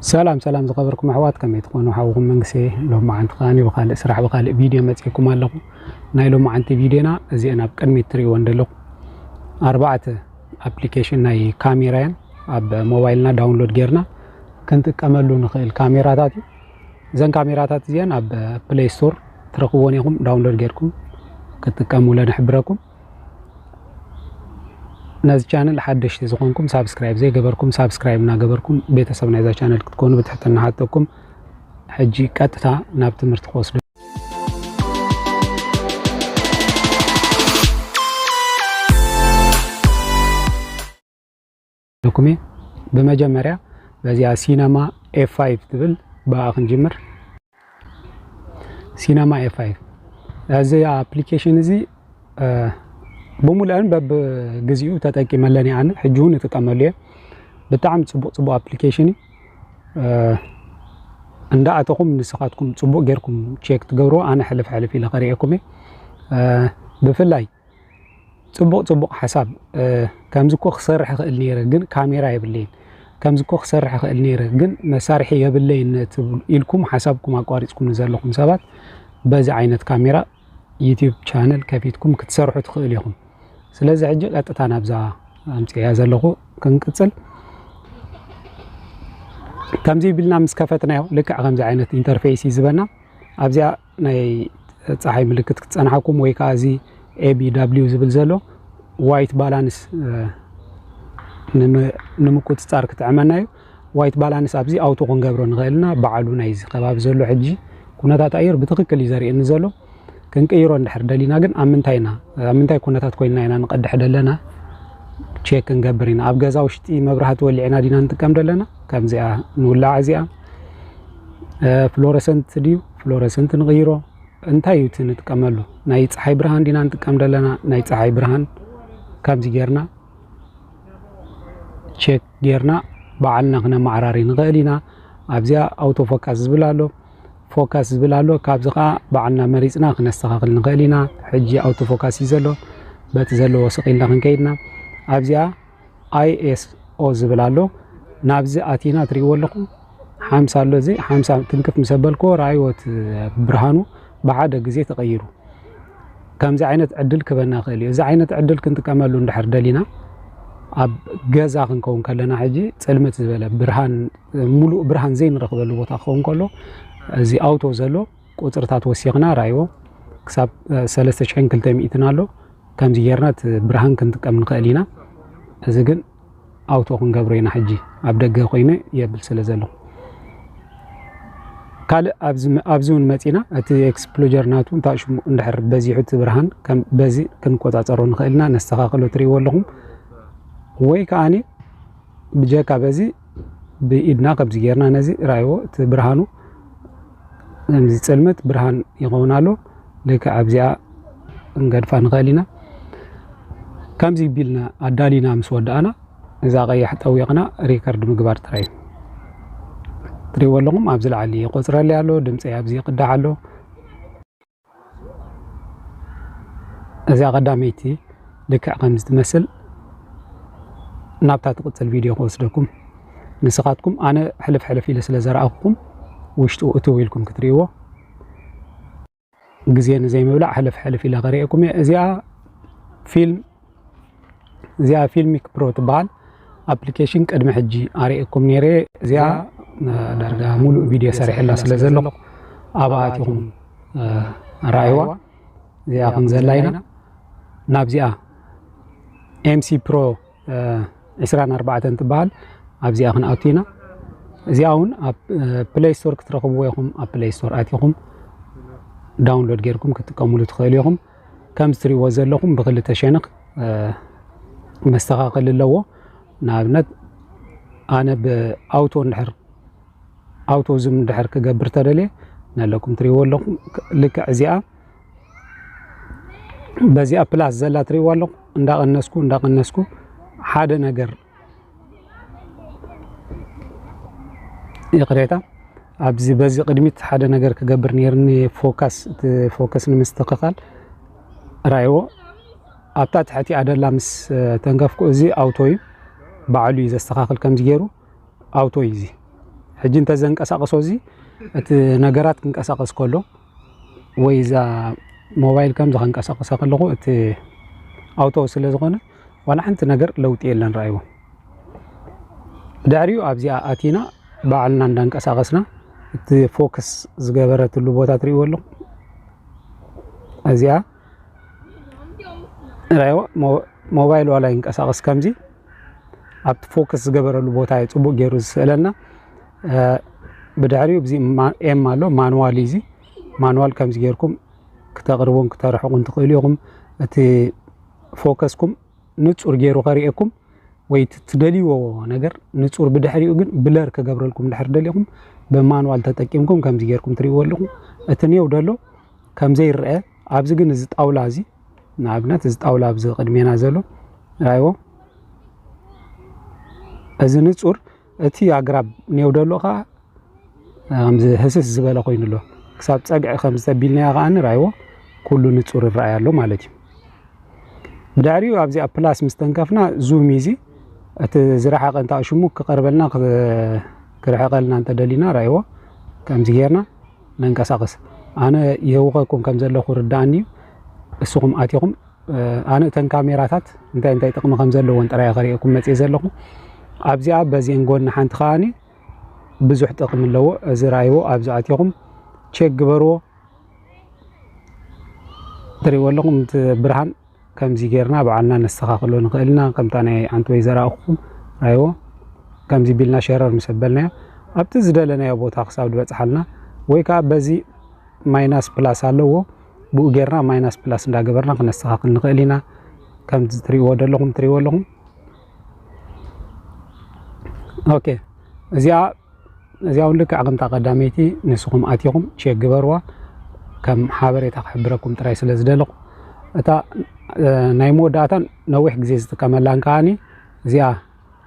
ሰላም ሰላም ዝኸበርኩም ኣሕዋት፣ ከመይ ትኾኑ? ሓውኹም መንግስቴ። ሎማዓንቲ ከኣ ብኻልእ ስራሕ ብኻልእ ቪድዮ መጺእኩም ኣለኹ። ናይ ሎማዓንቲ ቪድዮና እዚአን ኣብ ቅድሚት ትርእይወን ዘለኹም ኣርባዕተ ኣፕሊኬሽን ናይ ካሜራ እየን። ኣብ ሞባይልና ዳውንሎድ ጌርና ክንጥቀመሉ ንኽእል ካሜራታት እዩ። እዘን ካሜራታት እዚአን ኣብ ፕሌይ ስቶር ትረኽብወን ኢኹም፣ ዳውንሎድ ጌርኩም ክትጥቀሙለን እሕብረኩም። ነዚ ቻነል ሓደሽቲ ዝኾንኩም ሳብስክራይብ ዘይገበርኩም ሳብስክራይብ እናገበርኩም ቤተሰብ ናይዛ ቻነል ክትኮኑ ብትሕትና ሓተኩም። ሕጂ ቀጥታ ናብ ትምህርቲ ክወስዶ ኣለኩም እየ። ብመጀመርያ በዚኣ ሲነማ ኤፍ ፋይቭ ትብል ብኣ ክንጅምር። ሲነማ ኤፍ ፋይቭ እዚ ኣፕሊኬሽን እዚ፣ እ፣ ብሙሉአን በብግዚኡ ተጠቂመለን እየ። ኣነ ሕጂ እውን እጥቀመሉ እየ። ብጣዕሚ ጽቡቕ ጽቡቕ ኣፕሊኬሽን እዩ። እ፣ እንዳኣተኹም ንስኻትኩም ጽቡቕ ጌርኩም ቼክ ትገብርዎ። ኣነ ሕልፍ ሕልፍ ኢለ ከርእየኩም እየ። እ፣ ብፍላይ ጽቡቕ ጽቡቕ ሓሳብ፣ እ፣ ከምዚ እኮ ክሰርሕ እኽእል ነይረ ግን ካሜራ የብለይን፣ ከምዚ እኮ ክሰርሕ እኽእል ነይረ ግን መሳርሒ የብለይን ትብሉ ኢልኩም ሓሳብኩም ኣቋሪጽኩም ንዘለኹም ሰባት በዚ ዓይነት ካሜራ ዩቲዩብ ቻነል ከፊትኩም ክትሰርሑ ትኽእሉ ኢኹም። ስለዚ ሕጂ ቀጥታ ናብዛ ኣምጽእያ ዘለኹ ክንቅጽል። ከምዚ ቢልና ምስ ከፈትናዮ ልክዕ ከምዚ ዓይነት ኢንተርፌስ እዩ ዝበና። ኣብዚኣ ናይ ጸሓይ ምልክት ክትጸንሓኩም ወይ ከኣ እዚ ኤ ቢ ደብሊው ዝብል ዘሎ ዋይት ባላንስ፣ እ፣ ንም-፣ ንምቁጽጻር ክጥዕመና እዩ። ዋይት ባላንስ ኣብዚ ኣውቶ ክንገብሮ ንኽእል ኢና። ባዕሉ ናይዚ ከባቢ ዘሎ ሕጂ ኩነታት ኣየር ብትኽክል እዩ ዘርእየኒ ዘሎ። ክንቅይሮ እንድሕር ደሊና ግን ኣብ ምንታይ ኢና፣ ኣብ ምንታይ ኩነታት ኮይንና ኢና ንቐድሕ ደለና ቼክ ክንገብር ኢና። ኣብ ገዛ ውሽጢ መብራህቲ ወሊዕና ዲና ንጥቀም ደለና? ከምዚኣ ንውላዓ እዚኣ፣ እ፣ ፍሎረሰንት ድዩ? ፍሎረሰንት ንቕይሮ። እንታይ እዩ እቲ ንጥቀመሉ? ናይ ጸሓይ ብርሃን ዲና ንጥቀም ደለና? ናይ ጸሓይ ብርሃን ከምዚ ጌርና ቼክ ጌርና ባዕልና ክነመዓራሪ ንኽእል ኢና። ኣብዚኣ ኣውቶ ፎካስ ዝብል ኣሎ፣ ፎካስ ዝብል ኣሎ። ካብዚ ኸዓ ባዕልና መሪጽና ክነስተኻኽል ንኽእል ኢና። ሕጂ ኣውቶ ፎካስ እዩ ዘሎ፣ በቲ ዘለዎ ስቕ ኢልና ክንከይድና ኣብዚኣ ኣይ ኤስ ኦ ዝብል ኣሎ። ናብዚ ኣቲና ትርእይዎ ኣለኹም፣ ሓምሳ ኣሎ። እዚ ሓምሳ ትንክፍ ምስ ኣበልክዎ፣ ረኣይዎ፣ እቲ ብርሃኑ ብሓደ ግዜ ተቐይሩ። ከምዚ ዓይነት ዕድል ክበና ይኽእል እዩ። እዚ ዓይነት ዕድል ክንጥቀመሉ እንድሕር ደሊና፣ ኣብ ገዛ ክንከውን ከለና፣ ሕጂ ጽልምት ዝበለ ብርሃን፣ ሙሉእ ብርሃን ዘይንረኽበሉ ቦታ ክኸውን ከሎ፣ እዚ ኣውቶ ዘሎ ቁጽርታት ወሲኽና፣ ረኣይዎ፣ ክሳብ፣ እ፣ ሰለስተ ሽሕን ክልተ ሚእትን ኣሎ። ከምዚ ጌርና እቲ ብርሃን ክንጥቀም ንኽእል ኢና። እዚ ግን ኣውቶ ክንገብሮ ኢና። ሕጂ ኣብ ደገ ኮይነ የብል ስለ ዘለኹ። ካልእ ኣብዚ መ-፣ ኣብዚ እውን መጺና፣ እቲ ኤክስፕሎጀር ናቱ እንታይ ሽሙ እንድሕር በዚሑ እቲ ብርሃን፣ ከም በዚ ክንቆጻጸሮ ንኽእል ኢና፣ ነስተኻኽሎ፣ ትርእይዎ ኣለኹም። ወይ ከኣኒ ብጀካ በዚ ብኢድና ከምዚ ጌርና ነዚ ራእይዎ፣ እቲ ብርሃኑ ከምዚ ጽልምት ብርሃን ይኸውን ኣሎ። ልክዕ ኣብዚኣ ክንገድፋ ንኽእል ኢና። ከምዚ ቢልና ኣዳሊና ምስ ወዳእና፣ እዛ ቀያሕ ጠዊቕና ሪከርድ ምግባር ጥራይ እዩ። ትሪእዎ ኣለኹም፣ ኣብዚ ላዕሊ ይቆጽረለይ ኣሎ፣ ድምፀይ ኣብዚ ይቕዳሕ ኣሎ። እዚኣ ቀዳመይቲ ልክዕ ከምዚ ትመስል። ናብታ ትቕጽል ቪድዮ ክወስደኩም። ንስኻትኩም ኣነ ሕልፍ ሕልፍ ኢለ ስለ ዘረኣኹኹም ውሽጡ እትው ኢልኩም ክትርእይዎ ግዜ ንዘይምብላዕ ሕልፍ ሕልፍ ኢለ ከርእየኩም እየ። እዚኣ ፊልም፣ እዚኣ ፊልሚክ ፕሮ ትበሃል ኣፕሊኬሽን ቅድሚ ሕጂ ኣርእየኩም ነይረ። እዚኣ ዳርጋ ሙሉእ ቪድዮ ሰሪሐላ ስለ ዘለኹ ኣብኣ ኣቲኹም፣ እ፣ ኣረኣይዋ። እዚኣ ከም ዘላ ኢና። ናብዚኣ ኤም ሲ ፕሮ፣ እ፣ ዕስራን ኣርባዕተን ትበሃል። ኣብዚኣ ክንኣቱ ኢና። እዚኣ እውን ኣብ፣ እ፣ ፕሌይ ስቶር ክትረኽብዎ ኢኹም። ኣብ ፕሌይ ስቶር ኣቲኹም ዳውንሎድ ጌርኩም ክትጥቀሙሉ ትኽእሉ ኢኹም። ከም እትሪእዎ ዘለኹም ብክልተ ሸነኽ፣ እ፣ መስተኻኸሊ ኣለዎ። ንኣብነት ኣነ ብኣውቶ እንድሕር፣ ኣውቶ ዙም እንድሕር ክገብር ተደልየ፣ ነለኩም ትሪእዎ ኣለኹም። ልክዕ እዚኣ በዚኣ ፕላስ ዘላ ትሪእዋ ኣለኹም። እንዳቐነስኩ፣ እንዳቐነስኩ ሓደ ነገር፣ ይቕሬታ፣ ኣብዚ በዚ ቅድሚት ሓደ ነገር ክገብር ነይርኒ፣ ፎካስ፣ እቲ ፎከስ ንምስትኽኻል ራእይዎ። ኣብታ ትሕቲኣ ደላ ምስ ተንከፍኩ፣ እዚ ኣውቶ እዩ፣ ባዕሉ እዩ ዘስተኻኽል። ከምዚ ገይሩ ኣውቶ እዩ እዚ። ሕጂ እንተዘንቀሳቐሶ እዚ እቲ ነገራት ክንቀሳቐስ ከሎ ወይ እዛ ሞባይል ከምዚ ከንቀሳቐሳ ከለኹ እቲ ኣውቶ ስለ ዝኾነ ዋላ ሓንቲ ነገር ለውጢ የለን። ረኣይዎ። ድሕሪኡ ኣብዚኣ ኣቲና ባዕልና እንዳንቀሳቐስና እቲ ፎከስ ዝገበረትሉ ቦታ ትርእይዎ ኣለኹም። እዚኣ ረኣይዎ። ሞባይል ዋላ ይንቀሳቐስ ከምዚ ኣብቲ ፎከስ ዝገበረሉ ቦታ እዩ ጽቡቕ ገይሩ ዝስእለና። ብድሕሪኡ እዚ ኤም ኣሎ፣ ማንዋል እዩ። እዚ ማንዋል ከምዚ ጌርኩም ክተቕርቡን ክተርሕቑን ትኽእሉ ኢኹም። እቲ ፎከስኩም ንጹር ገይሩ ከርእየኩም ወይ እቲ ትደልይዎ ነገር ንጹር፣ ብድሕሪኡ ግን ብለር ክገብረልኩም ድሕር ደሊኹም ብማንዋል ተጠቂምኩም ከምዚ ጌርኩም ትርእይዎ ኣለኹም። እቲ ኔው ደሎ ከም ዘይረአ ኣብዚ ግን እዚ ጣውላ እዚ ንኣብነት እዚ ጣውላ ኣብዚ ቅድሜና ዘሎ ራይዎ እዚ ንጹር እቲ ኣግራብ ኔው ደሎ ኸዓ ከምዚ ህስስ ዝበለ ኮይኑ ኣሎ። ክሳብ ጸግዒ ከም ዝተቢልናዮ ኸዓ ራይዎ ኩሉ ንጹር ይረኣይ ኣሎ ማለት እዩ። ብድሕሪኡ ኣብዚኣ ፕላስ ምስ ተንከፍና ዙም እዩ እዚ። እቲ ዝረሓቐ እንተ ሽሙ ክቐርበልና ክርሕቐልና እንተደሊና ራይዎ ከምዚ ጌርና ነንቀሳቐስ። ኣነ የውኸኩም ከም ዘለኹ ርዳእኒ እዩ። እስኹም ኣቲኹም ኣነ እተን ካሜራታት እንታይ እንታይ ጥቕሚ ከም ዘለዎን ጥራይ ከርእየኩም መፅእ ዘለኹ። ኣብዚኣ በዚአን ጎኒ ሓንቲ ከዓኒ ብዙሕ ጥቕሚ ኣለዎ። እዚ ረኣይዎ ኣብዚ ኣቲኹም ቼክ ግበርዎ። ትርእይዎ ኣለኹም እቲ ብርሃን ከምዚ ጌርና ባዕልና ነስተኻኽሎ ንኽእልና ከምታ ናይ ኣንትወይ ዘረኣኹም ረኣይዎ። ከምዚ ቢልና ሸረር ምስ ኣበልናዮ ኣብቲ ዝደለናዮ ቦታ ክሳብ ዝበፅሓልና ወይ ከዓ በዚ ማይናስ ፕላስ ኣለዎ። ብኡ ጌርና ማይናስ ፕላስ እንዳገበርና ክነስተኻኽል ንኽእል ኢና። ከምዚ ትርእይዎ ዘለኹም ትርእይዎ ኣለኹም። ኦኬ እዚኣ እዚኣ እውን ልክዕ ከምታ ቀዳመይቲ ንስኹም ኣቲኹም ቼክ ግበርዋ። ከም ሓበሬታ ክሕብረኩም ጥራይ ስለ ዝደለኹ እታ ናይ መወዳእታን ነዊሕ ግዜ ዝጥቀመላን ከዓኒ እዚኣ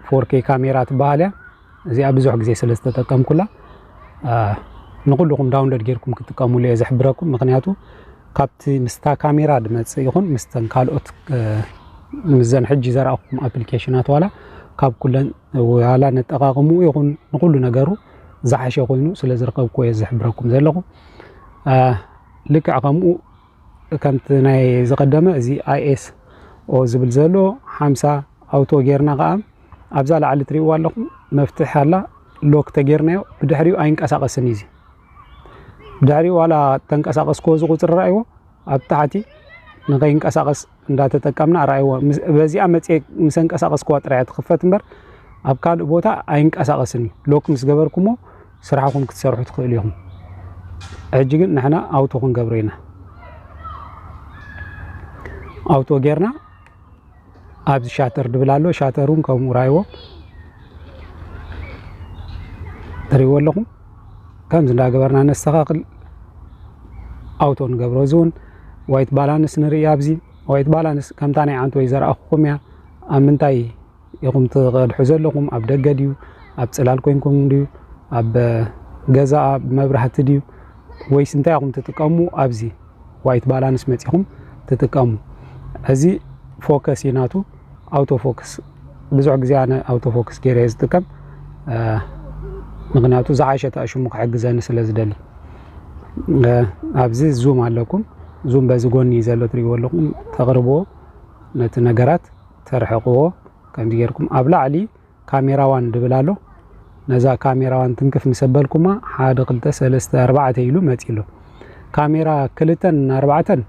ፎር ኬ ካሜራ ትበሃል እያ። እዚኣ ብዙሕ ግዜ ስለ ዝተጠቀምኩላ ንኩልኹም ዳውንሎድ ጌርኩም ክትጥቀሙሉ እየ ዝሕብረኩም። ምክንያቱ ካብቲ ምስታ ካሜራ ድመፅእ ይኹን ምስተን ካልኦት ምስዘን ሕጂ ዘረኣኹም ኣፕሊኬሽናት ዋላ ካብ ኩለን ዋላ ነጠቃቅምኡ ይኹን ንኩሉ ነገሩ ዝሓሸ ኮይኑ ስለ ዝረከብኩ እየ ዝሕብረኩም ዘለኹ። ልክዕ ከምኡ ከምቲ ናይ ዝቀደመ እዚ ኣይ ኤስ ኦ ዝብል ዘሎ ሓምሳ ኣውቶ ጌርና ከዓ ኣብዛ ላዕሊ ትሪእዋ ኣለኹም መፍትሕ ኣላ። ሎክ ተጌርናዮ ብድሕሪኡ ኣይንቀሳቀስን እዩ። እዚ ብድሕሪኡ ዋላ ተንቀሳቀስክዎ እዚ ቁፅሪ ረኣይዎ ኣብ ታሕቲ ንከይንቀሳቀስ እንዳተጠቀምና ረኣይዎ። በዚኣ መፅየ ምስ ኣንቀሳቀስክዋ ጥራይ እያ ትኽፈት እምበር ኣብ ካልእ ቦታ ኣይንቀሳቀስን እዩ። ሎክ ምስ ገበርኩሞ ስራሕኹም ክትሰርሑ ትኽእሉ ኢኹም። ሕጂ ግን ንሕና ኣውቶ ክንገብሮ ኢና። ኣውቶ ጌርና ኣብዚ ሻተር ድብል ኣሎ። ሻተር እውን ከምኡ ራይዎ ትሪእዎ ኣለኹም። ከምዚ እንዳገበርና ነስተኻኽል ኣውቶ ንገብሮ። እዚ እውን ዋይት ባላንስ ንርኢ። ኣብዚ ዋይት ባላንስ ከምታ ናይ ዓንት ወይ ዘረኣኹኹም እያ። ኣብ ምንታይ ኢኹም ትቐድሑ ዘለኹም? ኣብ ደገ ድዩ ኣብ ፅላል ኮይንኩም ድዩ ኣብ ገዛ መብራህቲ ድዩ ወይስ እንታይ ኢኹም ትጥቀሙ? ኣብዚ ዋይት ባላንስ መፂኹም ትጥቀሙ። እዚ ፎከስ እዩ ናቱ። ኣውቶ ፎክስ ብዙሕ ግዜ ኣነ ኣውቶ ፎክስ ገይረ እየ ዝጥቀም። ምክንያቱ ዝሓሸ ተኣሽሙ ክሕግዘኒ ስለ ዝደሊ። ኣብዚ ዙም ኣለኩም። ዙም በዚ ጎኒ ዘሎ ትሪእዎ ኣለኹም። ተቕርብዎ ነቲ ነገራት ተርሕቕዎ። ከምዚ ጌርኩም ኣብ ላዕሊ ካሜራ ዋን ድብል ኣሎ። ነዛ ካሜራ ዋን ትንክፍ ምስ ኣበልኩማ ሓደ ክልተ ሰለስተ ኣርባዕተ ኢሉ መፂ ኣሎ። ካሜራ ክልተን ኣርባዕተን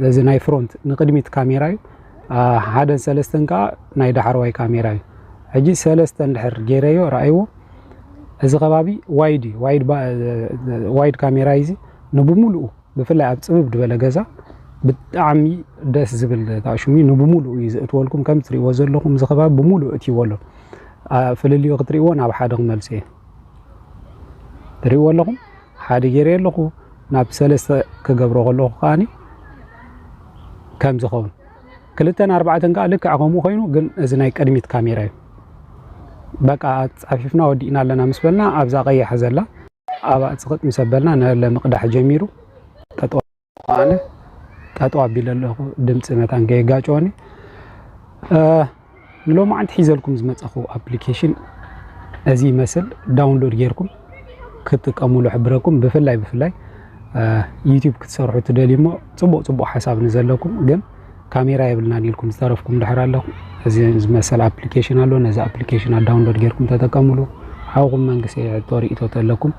እዚ ናይ ፍሮንት ንቅድሚት ካሜራ እዩ። ሓደን ሰለስተን ከዓ ናይ ዳሕረዋይ ካሜራ እዩ። ሕጂ ሰለስተ እንድሕር ገይረዮ ረኣይዎ። እዚ ከባቢ ዋይድ እዩ። ዋይድ ካሜራ እዩ። እዚ ንብሙሉኡ ብፍላይ ኣብ ፅብብ ዝበለ ገዛ ብጣዕሚ ደስ ዝብል ታሽሙ እዩ። ንብሙሉኡ እዩ ዘእትወልኩም። ከም ትሪእዎ ዘለኹም እዚ ከባቢ ብሙሉኡ እትይዎ ኣሎ። ፍልልዩ ክትሪእዎ ናብ ሓደ ክመልሶ እየ። ትሪእዎ ኣለኹም ሓደ ገይረ ኣለኹ ናብ ሰለስተ ክገብሮ ከለኹ ከዓኒ ከም ዝኸውን ክልተን ኣርባዕተን ከዓ ልክዕ ከምኡ ኮይኑ ግን እዚ ናይ ቅድሚት ካሜራ እዩ። በቃ ፃፊፍና ወዲእና ኣለና ምስ በልና ኣብዛ ቀያሕ ዘላ ኣብኣ ፅቕጥ ምስ ኣበልና ነለ ምቕዳሕ ጀሚሩ። ጠጠው ኣነ ጠጠው ኣቢለ ኣለኹ ድምፂ መታን ከየጋጨወኒ። ንሎማዓንቲ ሒዘልኩም ዝመፀኹ ኣፕሊኬሽን እዚ ይመስል። ዳውንሎድ ጌርኩም ክትጥቀሙሉ ሕብረኩም። ብፍላይ ብፍላይ ዩቲዩብ ክትሰርሑ ትደልዩ እሞ፣ ፅቡቅ ፅቡቅ ሓሳብ ንዘለኩም ግን ካሜራ የብልናን ኢልኩም ዝተረፍኩም ድሕር ኣለኹም፣ እዚ ዝመሰል ኣፕሊኬሽን ኣሎ። ነዚ ኣፕሊኬሽን ዳውንሎድ ጌርኩም ተጠቀሙሉ። ሓውኩም መንግስቲ ሕቶ ርእቶ ተለኩም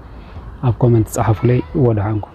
ኣብ ኮመንት ጸሓፉለይ። ወድሓንኩም።